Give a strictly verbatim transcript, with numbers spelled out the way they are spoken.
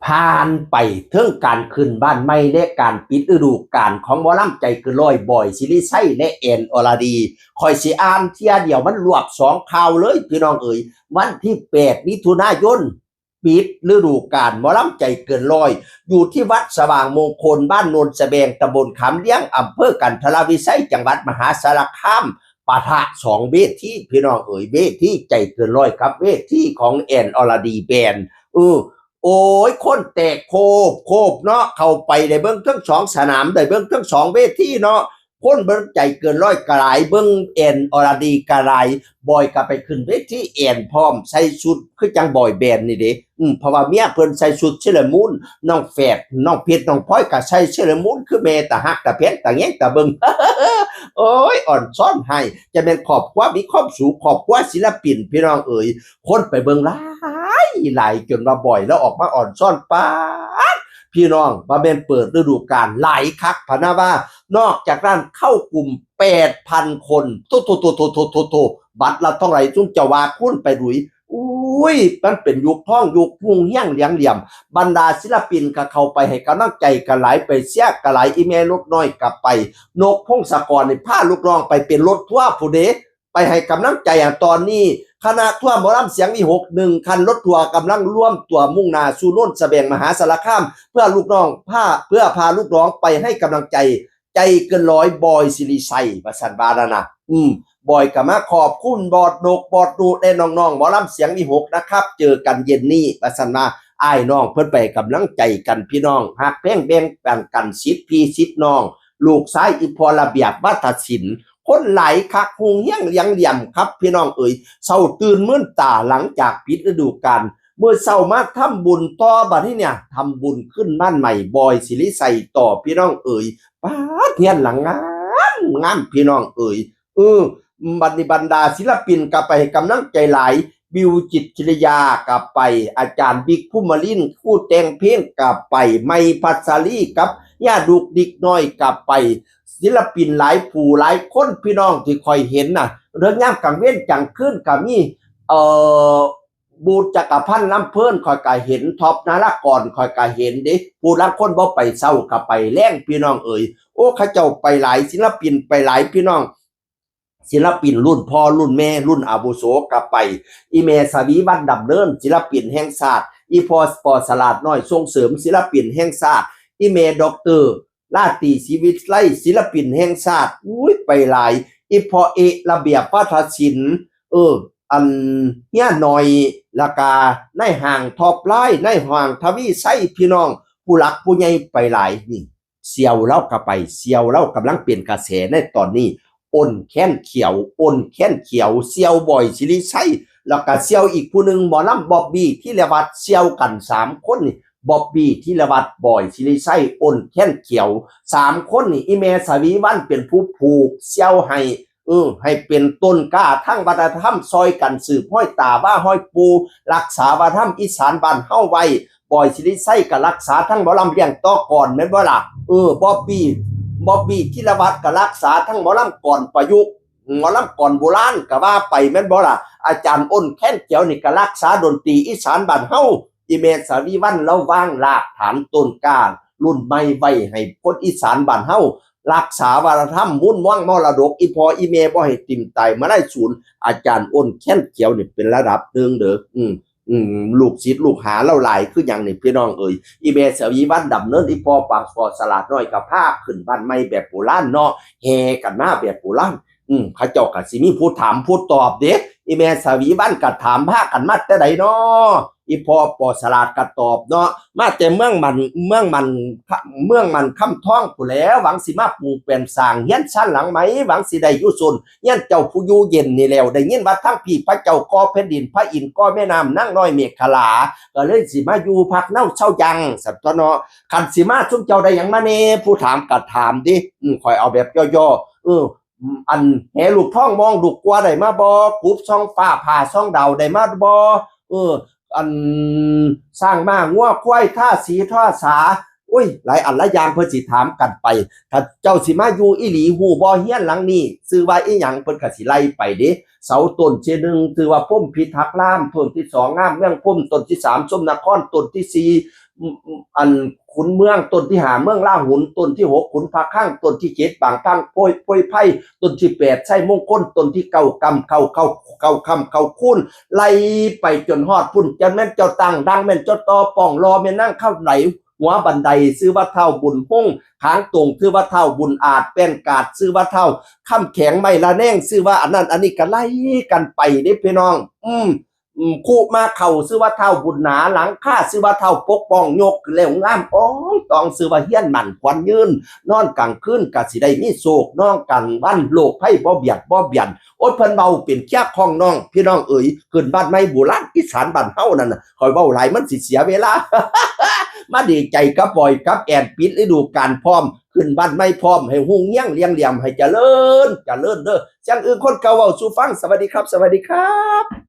ผ่านไปเทิงการขึ้นบ้านใหม่และการปิดฤดูกาลของหมอลำใจเกินร้อย บอยศิริชัยและแอนอรดี ข้อยสิอ่านเทื่อเดียวมันรวบสองข่าวเลยพี่น้องเอ๋ย วันที่แปดมิถุนายน ปิดฤดูกาลหมอลำใจเกินร้อย อยู่ที่วัดสว่างมงคลบ้านโนนสะแบงตำบลขามเลี้ยงอำเภอกันทรวิชัยจังหวัดมหาสารคาม ปะทะสองเวทีพี่น้องเอ๋ย เวทีใจเกินร้อยกับเวทีของแอนอรดีแบนด์ เออ โอ้ย คนแตกโคบโคบเนาะ เข้าไปได้เบิ่งทั้งสองสนาม ได้เบิ่งทั้งสองเวทีเนาะ คนเบิ่งใจเกินร้อยกะหลาย เบิ่งแอนอรดีกะหลาย บอยกะไปขึ้นเวทีแอนพร้อม ใส่ชุดคือจั่งบอยแบนด์นี่เด้ อืม เพราะว่าเมียเพิ่นใส่ชุดเซเลอรามูน น้องแฝด น้องเพชร น้องพลอยกะใส่เซเลอรามูน คือแม่ตาฮักตาแพงตาแยงตาเบิ่ง โอ้ย อ่อนซ้อนให้ จะแม่นครอบครัวมีความสุข ครอบครัวศิลปินพี่น้องเอ๋ย คนไปเบิ่งหลายหลาย จนว่าบอยลาวออกมาอ่อนซ้อน ป๊าด พี่น้อง ว่าแม่นเปิดฤดูกาลหลายคักพะนะว่า นอกจากนั้นเข้ากลุ่มแปดพันคน โถ โถ โถ บัตรละเท่าไหร่ ซุมเจ้าว่าคูณไปดุย อุ้ย มันเป็นยุคทอง ยุคฮุ่งเฮียงเหลียงเหลี่ยม บรรดาศิลปินกะเข้าไปให้กำลังใจกะหลาย ไปเชียร์กะหลาย อีแม่นกน้อยกะไป นกพงศกรนี่พาลูกน้องไปเป็นรถทัวร์พู้นเด้ ไปให้กำลังใจ อ่ะ ตอนนี้คณะทัวร์หมอลำเสียงวิหก หนึ่งคันรถทัวร์กำลังรวมตัวมุ่งหน้าสู่โนนสะแบงมหาสารคาม เพื่อลูกน้องพา เพื่อพาลูกน้องไปให้กำลังใจ ใจเกินร้อย บอยศิริชัย ว่าซั่นว่านั่นน่ะ อืม บอยกะมาขอบคุณบอสนก บอสนุ และน้องๆหมอลำเสียงวิหกนะครับ เจอกันเย็นนี้ ว่าซั่นว่า อ้ายน้องเพิ่นไปให้กำลังใจกันพี่น้อง ฮักแพงแบ่งปันกัน สิทธิ์พี่สิทธิ์น้อง ลูกชายอีพ่อระเบียบวาทศิลป์ คนหลายคักฮุ่งเฮียงเหลียงเหลี่ยมครับพี่น้องเอ๋ย เช้าตื่นมื่นตาหลังจากปิดฤดูกาล มื้อเช้ามาทำบุญต่อ บัดนี้เนี่ย ทำบุญขึ้นบ้านใหม่ บอยศิริชัยต่อพี่น้องเอ๋ย ป๊าด เฮือนหลังงามงามพี่น้องเอ๋ย เออ บัดนี้บรรดาศิลปินกะไปให้กำลังใจหลาย บิวจิตรกิริยากะไป อาจารย์บิ๊กภูมิลิน ครูแต่งเพลงกะไป ไมค์พัชรีกับย่าดุกดิกน้อยกะไป ศิลปินหลายผู้หลายคนพี่น้องที่ข้อยเห็นน่ะ เรื่องยามกลางเว็นกลางคืนกะมี เอ่อ บูธจักรพันธ์ลำเพลิน ข้อยกะเห็น ท็อปนารากร ข้อยกะเห็นเด้ ผู้ลางคนบ่ไปเช้ากะไปแลงพี่น้องเอ๋ย โอ้ เขาเจ้าไปหลาย ศิลปินไปหลายพี่น้อง ศิลปินรุ่นพ่อรุ่นแม่รุ่นอาวุโสกะไป อีแม่สวีวรรณดำเนิน ศิลปินแห่งชาติ อีพ่อ ปอ สลาดน้อยส่งเสริมศิลปินแห่งชาติ อีแม่ด็อกเตอร์ ราตรี ศรีวิไล ศิลปินแห่งชาติ อุ้ย ไปหลาย อีพ่อเอะ ระเบียบวาทศิลป์ เออ อันเฮียน้อย แล้วกะนายห้าง ท็อปไลน์ นายห้าง ทวีไชย พี่น้อง ผู้หลักผู้ใหญ่ไปหลาย นี่ เสี่ยวลาวกะไป เสี่ยวลาวกำลังเป็นกระแสในตอนนี้ อ้นแคนเขียว อ้นแคนเขียว เสี่ยวบอยศิริชัย แล้วกะเสี่ยวอีกผู้หนึ่ง หมอลำบอบบี้ธีรวัฒน์ เสี่ยวกันสามคนนี่ บอบบี้ธีรวัฒน์ บอยศิริชัย อ้นแคนเขียว สามคนนี่ อีแม่สวีวรรณเป็นผู้ผูกเสี่ยวให้ เออ ให้เป็นต้นกล้าทางวัฒนธรรม ซอยกันสืบฮอยตาว่าฮอยปู รักษาวัฒนธรรมอีสานบ้านเฮาไว้ บอยศิริชัยกะรักษาทั้งหมอลำเลี้ยงต่อกลอนแม่นบ่ล่ะ เออ บอบบี้ บอบบี้ธีรวัฒน์กะรักษาทั้งหมอลำกลอนประยุกต์ หมอลำกลอนโบราณกะว่าไปแม่นบ่ล่ะ อาจารย์อ้นแคนเขียวนี่กะรักษาดนตรีอีสานบ้านเฮา อีแม่สวีวรรณลาววางรากฐานต้นกล้ารุ่นใหม่ไว้ให้คนอีสานบ้านเฮา รักษาวัฒนธรรม มูลมองมรดก อีพ่ออีแม่บ่ให้ถิ่มตายมาไล่สูญ อาจารย์อ้นแคนเขียวนี่เป็นระดับหนึ่งเด้อ อืม อืม ลูกศิษย์ลูกหาลาวหลายคือหยังนี่พี่น้องเอ๋ย อีแม่สวีวรรณดำเนิน อีพ่อปอ สลาดน้อยกะพาขึ้นบ้านใหม่แบบโบราณเนาะ แห่กันมาแบบโบราณ อืม เขาเจ้ากะสิมีผู้ถามผู้ตอบเด้ อีแม่สวีวรรณกะถามพากันมาแต่ใดน้อ อีพ่อ ปอ สลาดกะตอบเนาะ มาแต่เมืองมัน เมืองมัน เมืองมันคำทองพู้นแหล้ว หวังสิมาปลูกแป้นสร้างเฮือนซานหลังใหม่ หวังสิได้อยู่โซนเฮือนเจ้าผู้อยู่เย็นนี่แหล้ว ได้ยินว่าทางพี้พระเจ้าก่อแผ่นดิน พระอินทร์ก่อแม่น้ำ นางน้อยเมขลา กะเลยสิมาอยู่พักเนาเซายัง ซั่นตั๊วเนาะ คันสิมาซุมเจ้าได้หยังมาแหน่ ผู้ถามกะถามเด้ อืม ข้อยเอาแบบย่อๆ เออ อันแหลูกทองมองลูกกัวได้มาบ่ กุบส่องฟ้าผ่าส่องดาวได้มาบ่ เออ อันช้างม้างัวควายทาสีทาสา โอ้ย หลายอันหลายอย่างเพิ่นสิถามกันไป ถ้าเจ้าสิมาอยู่อีหลีฮู้บ่ เฮือนหลังนี้ชื่อว่าอีหยัง เพิ่นกะสิไล่ไปเด้ เสาต้นที่หนึ่งชื่อว่าพรหมพิทักษ์ราม ต้นที่สองงามเมืองพรหม ต้นที่สามชมนคร ต้นที่สี่ อันขุนเมือง ต้นที่ห้าเมืองลาหุน ต้นที่หกขุนพระคลัง ต้นที่เจ็ดบางพังโพยโพยไพร ต้นที่แปดไชยมงคล ต้นที่เก้ากำเข้าเข้าเก้าคำเข้าคูน ไล่ไปจนฮอดพุ้น จั่งแม่นเจ้าตังดัง แม่นเจ้าต่อป่อง รอแม่นนางคำไหล หัวบันไดชื่อว่าท้าวบุญฮง ขางตรงชื่อว่าท้าวบุญอาจ แป้นกาดชื่อว่าท้าวคำแข็ง ไม้ละแนงชื่อว่าอันนั้นอันนี้ ก็ไล่กันไปเด้พี่น้อง อืม อืม คุมาเข้าชื่อว่าท้าวบุญหนา หลังคาชื่อว่าท้าวปกป้อง ยกแล้วงามอ่องตองชื่อว่าเฮียนมั่นขวัญยืน นอนกลางคืนก็สิได้มีโชค นอนกลางวันโรคภัยบ่เบียดบ่เบียน โอ๊ย เพิ่นเว้าเป็นเคียงของน้อง พี่น้องเอ๋ย ขึ้นบ้านใหม่โบราณอีสานบ้านเฮานั่นน่ะ ข้อยเว้าหลายมันสิเสียเวลา มาดีใจกับปอยกับแอน ปิดฤดูกาลพร้อม ขึ้นบ้านใหม่พร้อม ให้ฮุ่งเฮียงเรียงเหลี่ยม ให้เจริญ เจริญเด้อ จั่งอื่นคนเก่าเว้าสู่ฟัง สวัสดีครับ สวัสดีครับ